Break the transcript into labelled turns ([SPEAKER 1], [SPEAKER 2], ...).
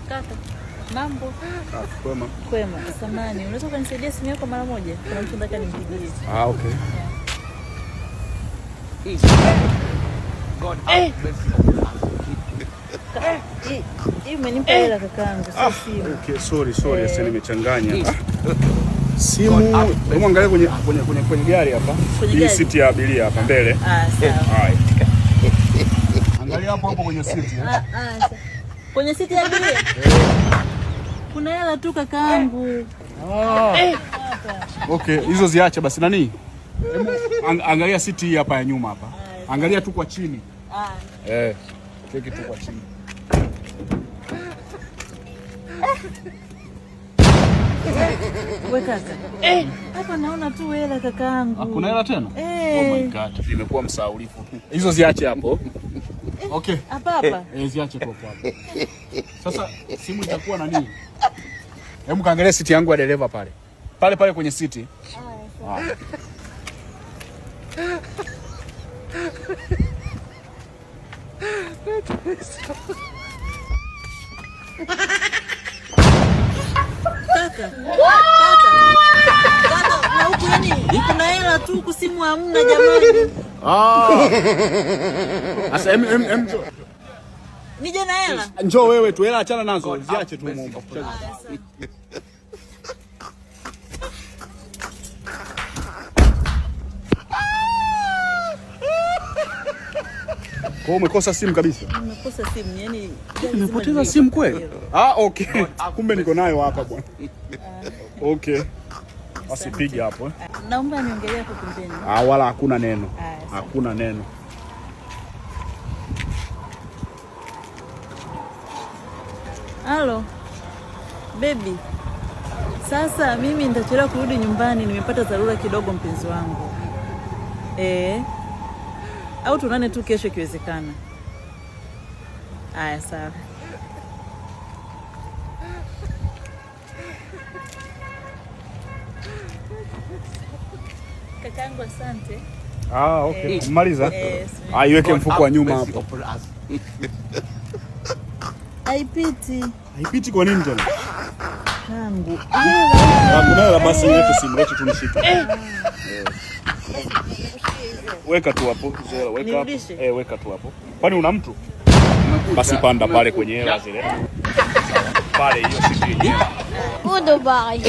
[SPEAKER 1] Kaka, mambo?
[SPEAKER 2] Ah, kwema.
[SPEAKER 1] Kwema. Samani, unaweza ukanisaidia simu yako mara moja? Kuna mtu nataka nimpigie.
[SPEAKER 2] Ah, okay.
[SPEAKER 3] God have mercy upon us.
[SPEAKER 1] Hii umenipa hela kakaangu, sio simu.
[SPEAKER 2] Okay, sorry, sorry, sasa nimechanganya. Ah,
[SPEAKER 3] God
[SPEAKER 2] simu,
[SPEAKER 3] have
[SPEAKER 2] hebu angalia kwenye gari hapa.
[SPEAKER 1] Kwenye
[SPEAKER 2] Hii
[SPEAKER 1] gari?
[SPEAKER 2] siti ya abiria hapa mbele.
[SPEAKER 1] Ah, sawa.
[SPEAKER 2] Haya. Angalia hapo hapo kwenye siti. Eh.
[SPEAKER 1] Ah, ah, sawa. Kwenye siti ya abiria? Kuna hela tu kakaangu.
[SPEAKER 2] Ah. Okay, hizo ziache basi nani? Hebu angalia siti hii hapa ya nyuma hapa. Angalia tu kwa chini.
[SPEAKER 1] Ah,
[SPEAKER 2] Eh. Cheki tu kwa chini.
[SPEAKER 1] we kaka. Hapa naona tu hela kakaangu.
[SPEAKER 2] Ah, kuna hela tena?
[SPEAKER 1] Eh.
[SPEAKER 2] Oh my God. Nimekuwa msahaulifu. Hizo ziache hapo. Okay.
[SPEAKER 1] Hapa hapa.
[SPEAKER 2] Eh, ziache tu hapo hapo. Sasa simu itakuwa nani? Hebu kaangalia siti yangu ya dereva pale. Pale pale kwenye siti. Ah.
[SPEAKER 1] Kaka. Kaka. Kaka, na huku yani kuna hela tu huku simu hamna jamani.
[SPEAKER 2] Ah. Sasa em em em njoo.
[SPEAKER 1] Nije na hela?
[SPEAKER 2] Njoo wewe tu, hela achana nazo,
[SPEAKER 3] God
[SPEAKER 2] ziache
[SPEAKER 3] have
[SPEAKER 2] tu
[SPEAKER 3] mercy
[SPEAKER 2] Mungu.
[SPEAKER 3] upon us.
[SPEAKER 2] Kwa hiyo umekosa simu kabisa.
[SPEAKER 1] Nimekosa simu, yani
[SPEAKER 2] Nimepoteza simu kweli? Ah, okay. Kumbe niko nayo hapa bwana. Okay. Basi piga hapo eh.
[SPEAKER 1] Naomba niongelee hapo pembeni.
[SPEAKER 2] Ah, wala hakuna neno.
[SPEAKER 1] Haya, sawa.
[SPEAKER 2] Hakuna neno.
[SPEAKER 1] Halo. Baby. Sasa mimi nitachelewa kurudi nyumbani, nimepata dharura kidogo mpenzi wangu. Eh. Au tuonane tu kesho ikiwezekana. Haya, sawa. Kakangu, asante.
[SPEAKER 2] Ah, okay. Maliza.
[SPEAKER 1] Eh,
[SPEAKER 2] Ah, iweke
[SPEAKER 3] God
[SPEAKER 2] mfuko wa
[SPEAKER 3] have
[SPEAKER 2] nyuma
[SPEAKER 3] mercy
[SPEAKER 2] hapo.
[SPEAKER 3] upon us.
[SPEAKER 1] Haipiti.
[SPEAKER 2] Haipiti kwa nini tena?
[SPEAKER 1] Kangu.
[SPEAKER 2] Ah, kuna hela basi ilete simu, lete tunishike. Eh. Weka tu hapo, Zola, weka hapo.
[SPEAKER 1] Nirudishe?
[SPEAKER 2] Eh, weka tu hapo. Kwani una mtu? Basi panda pale kwenye hela zile. Pale hiyo siti yenyewe.
[SPEAKER 4] Dubai.